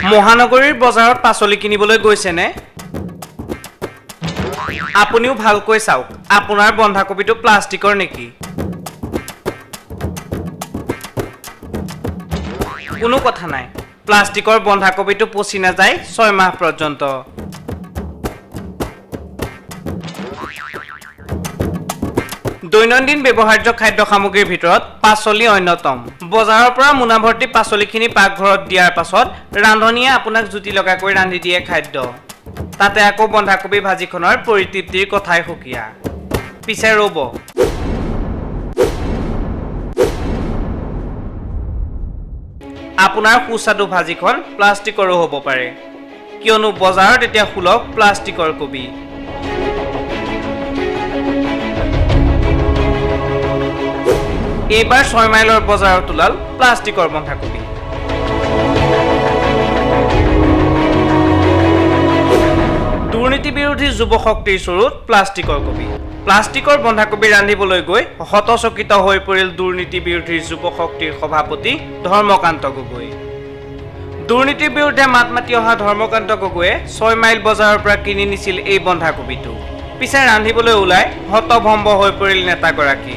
মহানগৰীৰ বজাৰত পাচলি কিনিবলৈ গৈছেনে? আপুনিও ভালকৈ চাওক, আপোনাৰ বন্ধাকবিটো প্লাষ্টিকৰ নেকি? কোনো কথা নাই, প্লাষ্টিকৰ বন্ধাকবিটো পচি নাযায় 6 মাহ পৰ্যন্ত। দৈনন্দিন ব্যৱহাৰ্য খাদ্য সামগ্ৰীৰ ভিতৰত পাচলি অন্যতম। বজাৰৰ পৰা মোনাভৰ্তি পাচলিখিনি পাকঘৰত দিয়াৰ পাছত ৰান্ধনীয়ে আপোনাক জুতি লগাকৈ ৰান্ধি দিয়ে খাদ্য। তাতে আকৌ বন্ধাকবি ভাজিখনৰ পৰিতৃপ্তিৰ কথাই সুকীয়া। পিছে ৰ'ব, আপোনাৰ সুস্বাদু ভাজিখন প্লাষ্টিকৰো হ'ব পাৰে, কিয়নো বজাৰত এতিয়া সুলভ প্লাষ্টিকৰ কবি। এইবাৰ 6 মাইলৰ বজাৰত ওলাল প্লাষ্টিকৰ বন্ধাকবি। দুৰ্নীতি বিৰোধী যুৱ শক্তিৰ চৰুত প্লাষ্টিকৰ কবি। প্লাষ্টিকৰ বন্ধাকবি ৰান্ধিবলৈ গৈ হতচকিত হৈ পৰিল দুৰ্নীতি বিৰোধী যুৱ শক্তিৰ সভাপতি ধৰ্মকান্ত গগৈ। দুৰ্নীতিৰ বিৰুদ্ধে মাত মাতি অহা ধৰ্মকান্ত গগৈয়ে 6 মাইল বজাৰৰ পৰা কিনি নিছিল এই বন্ধাকবিটো। পিছে ৰান্ধিবলৈ ওলাই হতভম্ব হৈ পৰিল নেতাগৰাকী।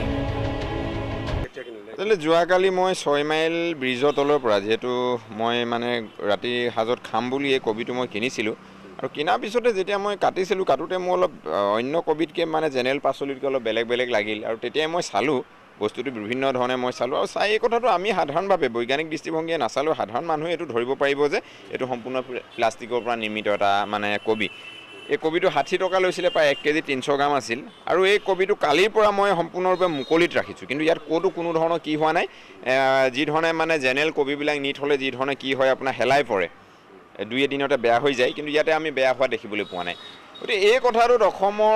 তেতিয়াহ'লে যোৱাকালি মই 6 মাইল ব্ৰিজৰ তলৰ পৰা, যিহেতু মই মানে ৰাতি সাজত খাম বুলি এই কবিটো মই কিনিছিলোঁ, আৰু কিনাৰ পিছতে যেতিয়া মই কাটিছিলোঁ, কাটোতে মোৰ অলপ অন্য কবিতকৈ মানে জেনেৰেল পাচলিতকৈ অলপ বেলেগ বেলেগ লাগিল। আৰু তেতিয়াই মই চালোঁ বস্তুটো, বিভিন্ন ধৰণে মই চালোঁ, আৰু চাই এই কথাটো আমি সাধাৰণভাৱে বৈজ্ঞানিক দৃষ্টিভংগীয়ে নাচালেও সাধাৰণ মানুহে এইটো ধৰিব পাৰিব যে এইটো সম্পূৰ্ণ প্লাষ্টিকৰ পৰা নিৰ্মিত এটা মানে কবি। এই কবিটো 60 টকা লৈছিলে, প্ৰায় 1 কেজি 300 গ্ৰাম আছিল। আৰু এই কবিটো কালিৰ পৰা মই সম্পূৰ্ণৰূপে মুকলিত ৰাখিছোঁ, কিন্তু ইয়াত ক'তো কোনো ধৰণৰ কি হোৱা নাই। যি ধৰণে মানে জেনেৰেল কবিবিলাক নি থ'লে যি ধৰণে কি হয়, আপোনাৰ হেলাই পৰে, 2 এদিনতে বেয়া হৈ যায়, কিন্তু ইয়াতে আমি বেয়া হোৱা দেখিবলৈ পোৱা নাই। গতিকে এই কথাটোত অসমৰ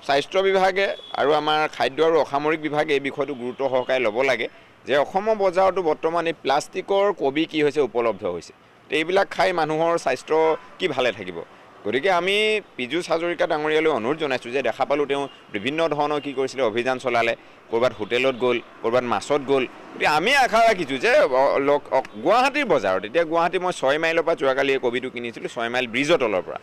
স্বাস্থ্য বিভাগে আৰু আমাৰ খাদ্য আৰু অসামৰিক বিভাগে এই বিষয়টো গুৰুত্ব সহকাৰে ল'ব লাগে যে অসমৰ বজাৰতো বৰ্তমান এই প্লাষ্টিকৰ কবি কি হৈছে উপলব্ধ হৈছে। এইবিলাক খাই মানুহৰ স্বাস্থ্য কি ভালে থাকিব? গতিকে আমি পীযুষ হাজৰিকা ডাঙৰীয়ালৈ অনুৰোধ জনাইছোঁ যে দেখা পালোঁ তেওঁ বিভিন্ন ধৰণৰ কি কৰিছিলে, অভিযান চলালে, ক'ৰবাত হোটেলত গ'ল, ক'ৰবাত মাছত গ'ল। গতিকে আমি আশা ৰাখিছোঁ যে গুৱাহাটীৰ বজাৰত, এতিয়া গুৱাহাটী মই 6 মাইলৰ পৰা যোৱাকালি এই কবিটো কিনিছিলোঁ, 6 মাইল ব্ৰিজৰ তলৰ পৰা।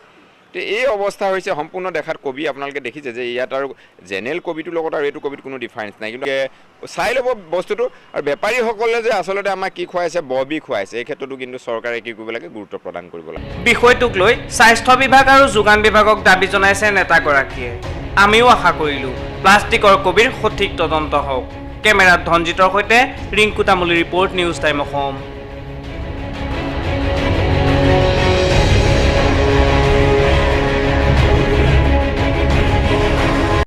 এই অৱস্থা হৈছে সম্পূৰ্ণ দেখাত কবি, আপোনালোকে দেখিছে যে ইয়াত আৰু জেনেৰেল কবিটোৰ লগত আৰু এইটো কবিত কোনো ডিফাৰেঞ্চ নাই। কিন্তু চাই ল'ব বস্তুটো। আৰু বেপাৰীসকলে যে আচলতে আমাক কি খুৱাইছে, ববি খুৱাইছে, এই ক্ষেত্ৰতো কিন্তু চৰকাৰে কি কৰিব লাগে, গুৰুত্ব প্ৰদান কৰিব লাগে। বিষয়টোক লৈ স্বাস্থ্য বিভাগ আৰু যোগান বিভাগক দাবী জনাইছে নেতাগৰাকীয়ে। আমিও আশা কৰিলোঁ প্লাষ্টিকৰ কবিৰ সঠিক তদন্ত হওক। কেমেৰাত ধনজিতৰ সৈতে Rinku Tamuli, report, news time Assam.